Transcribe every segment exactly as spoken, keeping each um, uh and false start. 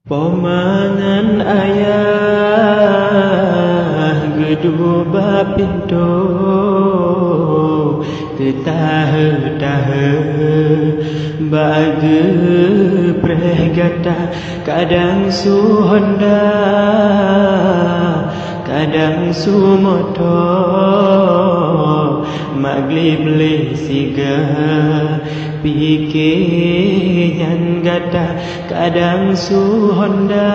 Poma ngon ayah geuduek bak pintoe, teutahe-tahe bak geupreh gata, kadang su honda, kadang su moto, mak gleh-gleh siga pike nyan gata. Kadang su honda,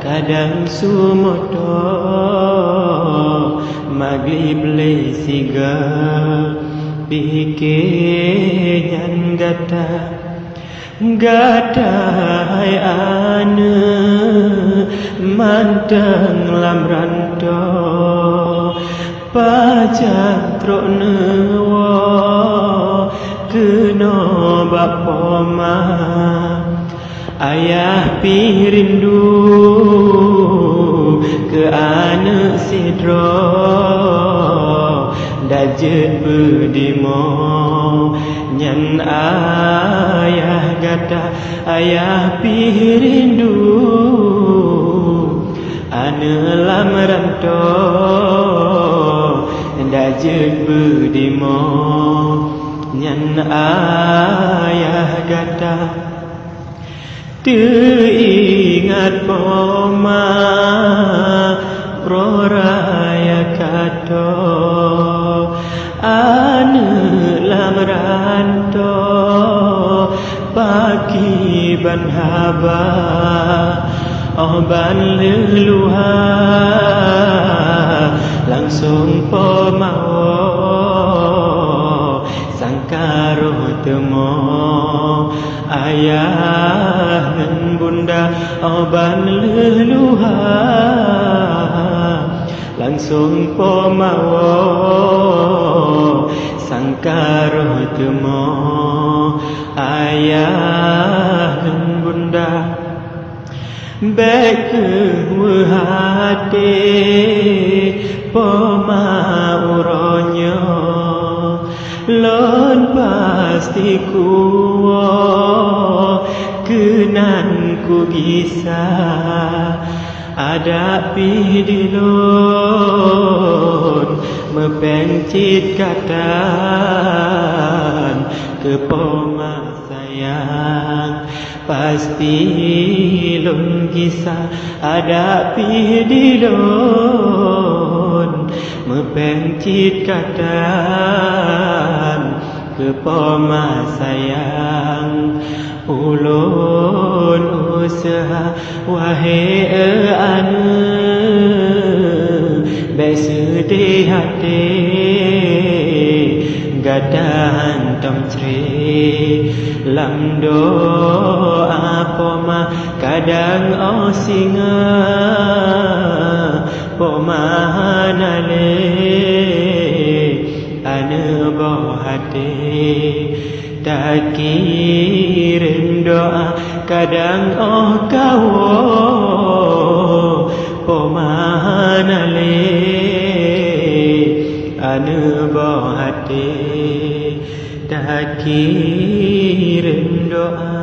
kadang su moto, mak gleh-gleh siga pike nyan gata. Gata hai aneuk mantong lam ranto, pajan trok neuwoe keunoe bak poma. Ayah pih rindu keu aneuk sidroe, dak jeuet beudimoe nyan ayah gata. Ayah pih rindu aneuk lam ranto, dak jeuet beudimoe nyan ayah gata. Teuingat poma, uroe raya ka tô, aneuk lam ranto, pakriban haba, óh ban leuluha, langsong poma woe, sangka roh teumo. Ayah ngon bunda óh ban leuluha, langsong poma woe, sangka roh teumo. Ayah ngon bunda, bék kheueh meuhadé poma uroe nyoe. Lôn pasti kuwoe keunan kugisa, adak pih di lôn meupéng cit gatan keu poma sayang. Pasti lôn gisa, adak pih di lôn meupéng cit gatan keu poma sayang. Ulôn useuha, wahé aneuk, bék seudeh até, gata hantom cre. Lam doa poma kadang óh singoh, poma hana lé aneuk boh até. Takirém doa kadang óh kawoe, poma hana lé aneuk boh até. Takirém doa.